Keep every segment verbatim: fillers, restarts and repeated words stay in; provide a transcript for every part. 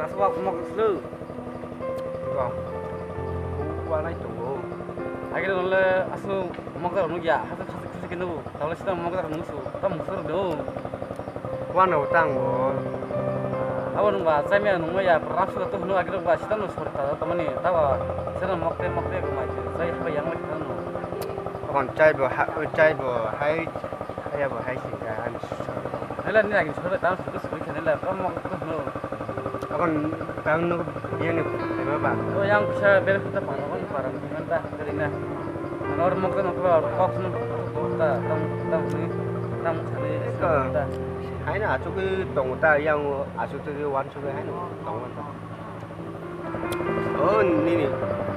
Aswk mok slu. Wa. Wa nai tongo. Agre nole aswk mok da nukya. Aswk khasi khasi kinu. Tawle sita mok da nuksu. Tam musur do. Wa no tang bo. Abo nungba chaimya nungma ya. Rap sita to hunu agre ba sita no sorta. Tamani tawa. Sita mok te mok te ko mai. Chai haba yang mai sita no. Kon chai bo ha, chai bo hai. Aya bo hai singka ani sor. Nila ni lagi sor tang sor sor khe nila kam mo ko no. Akon tang no yang ni tema ba. O yang bisa ber kita pang ko para ni ta kari na. Nor mo ko no ko kok sun ta tam tam ni tam sani ta. Hai na achu ki tong ta yang achu tu wan chu hai no tong ta. O nini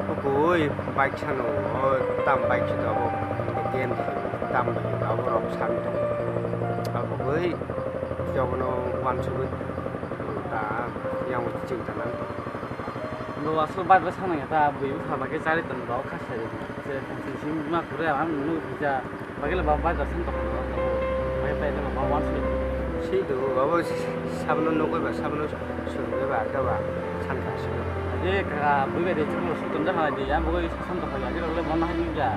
bukui bike sano, o tam bike sito abo K T M sito tam bai abo rok sani tong. Abo bukui jogono wansugui ta yang ching tanang. Bo aswk bike bo sanai ta bui bwkha bagwi chari tong rok kha sai. Se sing ma kure ang nunu kisa. Bagila ba bai dasan to ko to. Bai bai ba wan si. Si do abo sabno nokoi ba sabno suru ba ka ba san ka si. Ade ka bui bai de chuklo suton da ha de ya bui sasan to ya de le mon ha ni ja.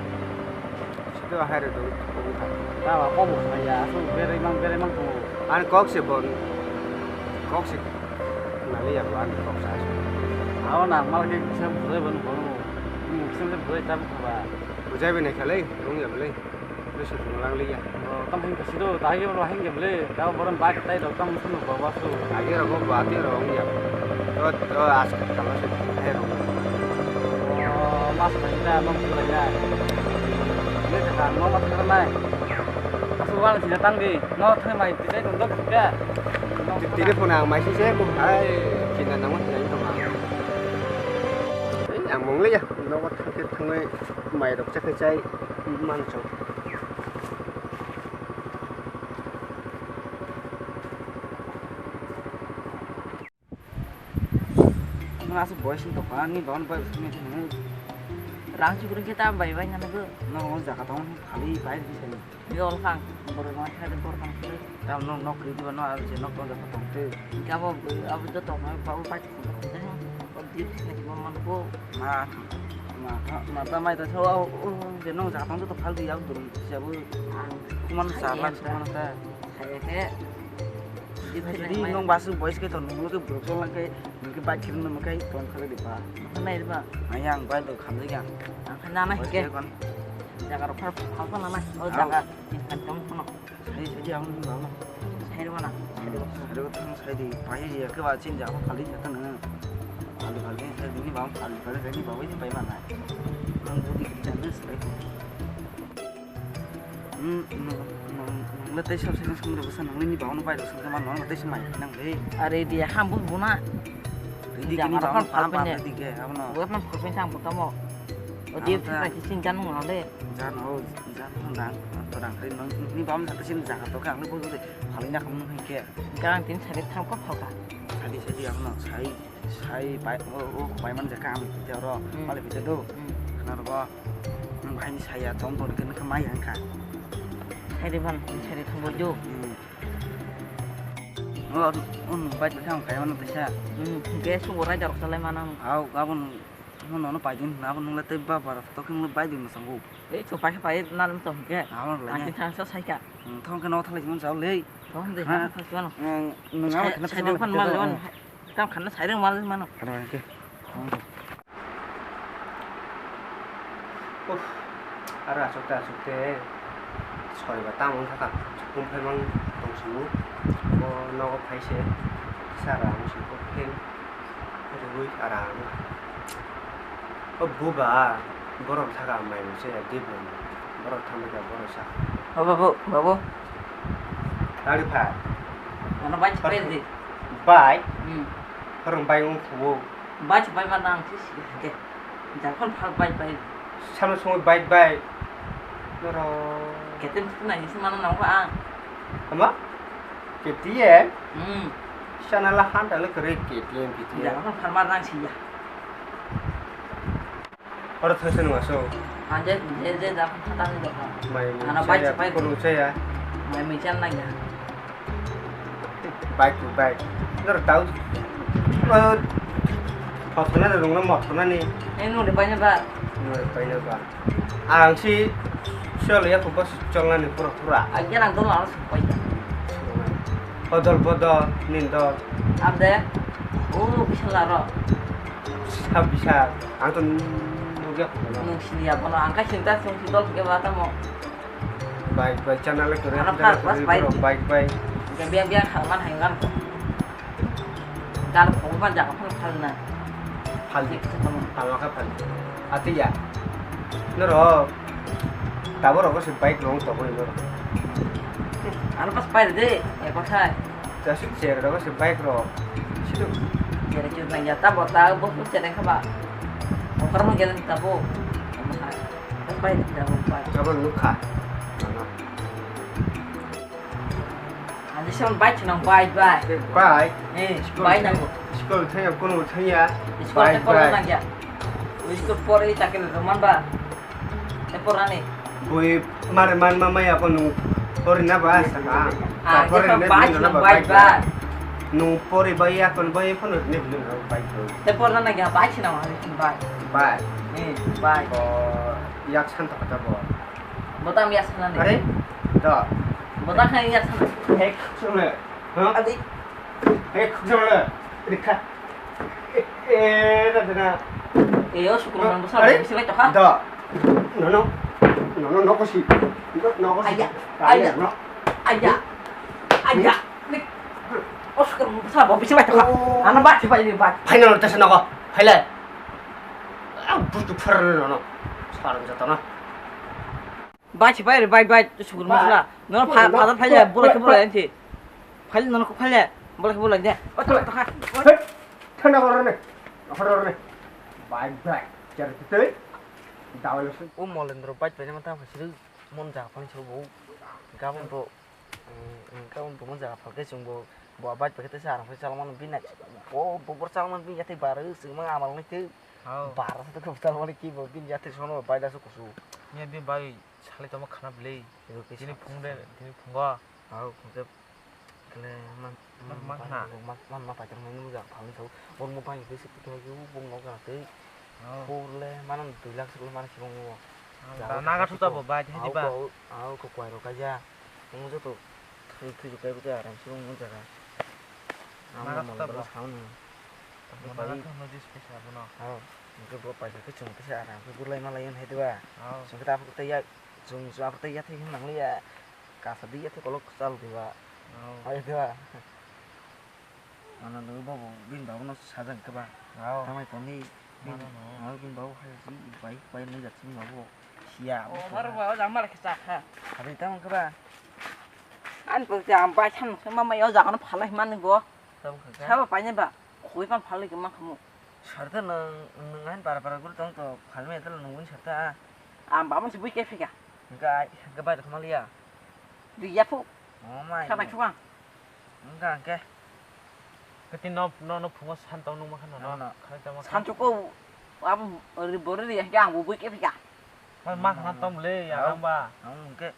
Si do ha re do ko ka. Ta ba ko bo ya so bere mang bere mang to. An kok se bon. Kok se. Nali ya bo an kok sa. Aw na mal ke kisam bure bon bon. Kisam bure tam ka ba. Bujai bini khalai, rung ya belai. Bisi rung lang liya. Oh, tam hing kasi do, tahi ke bro hing ke belai. Kau borom bike tai do tam sunu bawa su. Agi rung bawa ti rung ya. To to as kala su hai rung. Oh, mas bai ta mong tu ya. Ini kata no mas kara nai. Asu wan sini tang di. No thai mai ti tai dong dok ka. Ti telephone ang mai si se ko hai. Kina nang mas nai to ma. Ang mong liya. No thang ke thang mai. Mai rok chakhe chai manchok. Nang aswk boys ni tokha ni bon boy ni thani. Rang chukri khe tam bai bai nang go. No jaga tong khali bai di sani. Ni ol khang bor ma thai bor khang. Tam no nok ri di ba no al je nok tong jaga tong te. Gabo abo joto ma ba bai. O dip sini ki man ko. Ma, ma, ma ta mai ta thawa o, o, je nong ja tang to phal di yak dum se bu. Kuman sa la kuman ta. Hai ke. Dip sini di mai. Nong basu boys ke to nong ke bro to lang ke nong ke ba khir nong ke ton khale di ba. Nai ba. Ayang ba do kham de yang. Ang khana mai ke. Jaga ro phal phal na mai. O jaga. Kan tong kono. Sai, sai di, ang nung nang. Sai di mana? Sai di. Sai di, sai di. Pai ya, ke ba chin ja, kali ja tang. Kali, kali, sai di, ni bang, kali, kali, sai di, bang, ini pai mana? Ang budi kita ni sai. Hmm, nung, nung, nung le tai sab sai sung de basa nung ni bang, nung pai sung de man, nung le tai sung mai, nang le. Are dia, ham bun buna. Ready ke ni bang, pam, pam, ready ke, ham no. Buat man pun sang buka mo. O dia, kita chin jan mo le. Jan ho. Jang thang dang, to dang kari nang ni bam sa sin jaga to kang ni bujuli phali na kang nang ke. Gang tin sari thang ko phalka. Sadi sadi ang no sai sai bai o o bai man jaka ang pite ro. Hmm. Pali pite do. Hmm. Khana ro. Nang bai ni saya tong tong ke nang mai ang ka. Sari ban sari thang bo jo. Hmm. O o bai thang kai man te sa. Hmm. Gas ko rai jar salai manang. Au gabon. Nono paidin na bo nung le tei ba bara to khe nung le baidin mwsang bo. Ei to pai pai na lem to ke. Amo le. Ang thang sa sai ka. Thong khe no thalai mon sao le. Thong de ha. Thang sa no. Nung amo khe na sai de pan mal le. Kam khan na sai de mal le mano. Khana ke. Uff. Ara asuk ta asuk te. Soi ba tang wng kha ka. Chukung phai mang tong sio. Bo nogo phai se. Sara ang sio ko phen. Rwui aram. O buba, borok thaka mai muse ya dibro. Borok thambai ka borok sa. O babu, babu. Tari pha. Ano bai chipai di. Bai. Hmm. Borok bai ung phuo. Bai chipai ma nang si si ke. Jalkhon phal bai bai. Sama sungui bai bai. Noro. Ketem tu nai si mana nang ba. Ama? K T M? Hmm. Sana la han ta le kere K T M, K T M. Jaga phan pharma rang si ya. Oro thang se nung aso. Anje je je da phan ta ni da. Mai ana bai chaya, bai. Kono chaya. Mai mai chan na ya. Bike to bike. Nor tau. Mothorna de rungno mothornani. Nini nungde paina ba? Nungde paina ba? Ang si chol ya ko bas cholnani pura pura. Agya nang dol ang sung paina. Hodol bodol nindol. Abde. Oh, bisa laro. Sa bisa. Ang to nugya ko. Nung sini ya bono ang kai sinta sung sidol ke ba tamo. Bike bike channel le kore. Ano channel kore bike bike. Bike bike. Biang biang halman hangan. Gan phone man jaga phone phalna. Phaldi. Phalma kha phaldi. Ati ya. Noro. Tabo rogo se bike rong tobo ni noro. Ano pas pai de, e kothai. Jasu cher rogo se bike ro. Situ. Cher cher nang ya tabo ta bo cher kha ba. Okar mo gelen tabo. Pas pai de tabo pai. Tabo nukha. Ano. Ani son bike nang bike bike. Bike. Eh, school bike nang. School thaya kono thaya. School bike te porna bike. Nang ya. School pore chakil roman ba. Te porani. Bui mare man ma maya kono pori na ba saka. Ah, pore ne bike nang bike bike. Nung pori ba ya kono ba ya kono ne bui nang bike. Te porna nang ya bike nang bike. Bike. Eh, bike. Ko yak san ta kata bo. Botang ya sana ni. Are? Da. Botang hai ya sana. Hek chole. Ha? Adi. Hek chole. Rikha. Eh, da da. Eh, o sukru man basa. Are? Bisi lai toka. Da. No no. No no no kosi. No no kosi. Aya. Aya. No. Aya. Aya. O sukru man basa bo bisi lai toka. Ana ba si ba ni ba. Final ta sana ko. Final. Ang butu phar no no. Sarang jatana. Bai se bai re, bai, bai, tu sugur masla. No, no, no, father phai le, no, bola ke bola no, ente. Phai le, no, no, phai le, bola ke bola de. O, to, to, ha. Hey, thanda bor ne. Hor ne. Bai, bai. Jar tu. Dawai lo. O Molendro bai bai ma ta phasiru mon ja phai so bo. Gabon bo. Gabon bo mon ja phai ke chwng bo. Bo bai bai ke te sa rang phai chalman bi na. Bo, bo bor chalman bi ya te bar chwng ma amal ngai te. Hao. Bara sa to kobtal mani ki bo bini yathek sono bai da su kusu. Miya bini bai salai tongma khana bwlwi. Ebo kisa tini phung de, tini phungo. Hao, phung de. Kle man, man, man, man, khana. Man, man, man, paitang nani mujak phalni thau. Bor mo bai khe se tikna ki bong no gana tei. Hao. Phur le manan dui lakh suk le mana khe bong mo. Hao, da naga thuta bo bai khe di ba. Hao, hao, ko kwai ro kaja. Bong joto thwi, thwi jukai bo te aram se bong mo jaga. Naga thuta bo. Sauni. Bo bai. Naga thuta no jis pesa bo no. Hao. Hingke bo paisa khe chwng kisa aram khe gulai malai hwn hai diba? Oh. Chwng khe ta aphuru tei ya, chwng, chwng aphuru tei yathek hwn nang liya. Kasa di yathek kolok chal diba? Oh. Hai diba? Ano nw bobo bini babu no sajak khe ba? Oh. Tamai tongdi. Mano no. Ano bini babu hai si bai, bai nw jak bini babu. Siya. Oh, abo mar ba, o jang mar khe chakha. Abi tamo khe ba? Ani pwkti ang bai thanw khe ma mai o jaga no phalai mani go. Tamo khe ka? Sabo paine ba, khoi pan phalai khe ma khamu. Sarta nang, nang han para para guri tong to, phalmaya tala nungwi sarta. Ang bamon si bui ke phika. Hingka, hingka bai rokma liya. Di ya phu. Oh my. Kha bai khwang. Hingka hingke. Kati no, no, no phungo san tong nung ma kha no, no. Ano. Khai tong ma kha. San chuko, abo ri bori ri hingke ang bui ke phika. Ma, ma khana tom le, ya rang ba. Ang hingke.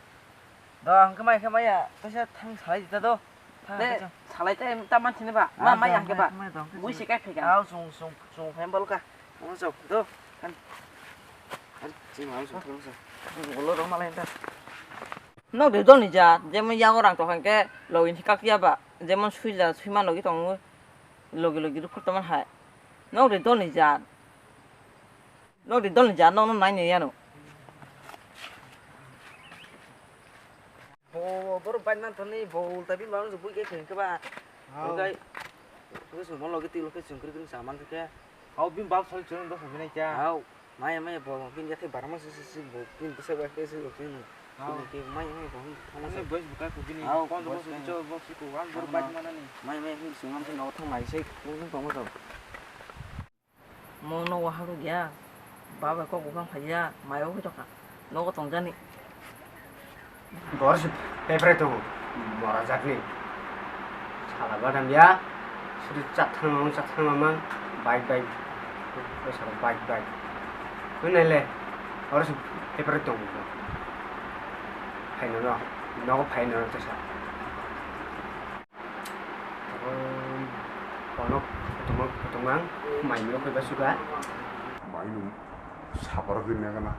Do, hingke mai khe maya, kaisa thang salai di ta do. Thang de, kaisa. Salai te ta man sini ba. Ma, ah, maya hingke ba. Bui si kai phika. Au, sung, sung, sung phem bol ka. Mo chok do. Kan. Kan, sing mau sung thang sa. Bolo rong malai ta. Nok de dol ni ja, jemon yago rang tokha hingke login si kak ya ba. Jemon sui ja, sui man logi tongo. Logi logi ruk phur tongman hai. Nok de dol ni ja. Nok de dol ni ja, nok no nai ni yano. Bo, borok bai man thani bo ulta bini bang bui ke khe ba. Hao. Bo kai. Bo sung mon logi tilo khe sung kri kri sa man khe. Hao, bini bab sal chung do sa bini kya. Hao. Maya maya bo bini yathai barama se se se bo bini bwsa bai khe se bo bini. Hao. Bini khe maya maya bo thangma se. Boys bukai ko bini. Hao, kon boys bo bukai. Cho bo si ko wan borok bai mana ni. Maya maya bini sung am se no thang nai se ko tong ma. Mo nogo halok ya, baba kok buphang phai ya, mayo hoi tokha, nogo tongjani. Bor se pepre tongo, mora jakni. Sala badam ya, suri chatthang mang, chatthang mang, bike, bike. Bike, bike. Koi nai le, bor se pepre tongo. Phaino no, nogo phaino no tesa. Ano kotorma kotorma ang mai mio kaiba suka. Mai nung sapar khe mega na.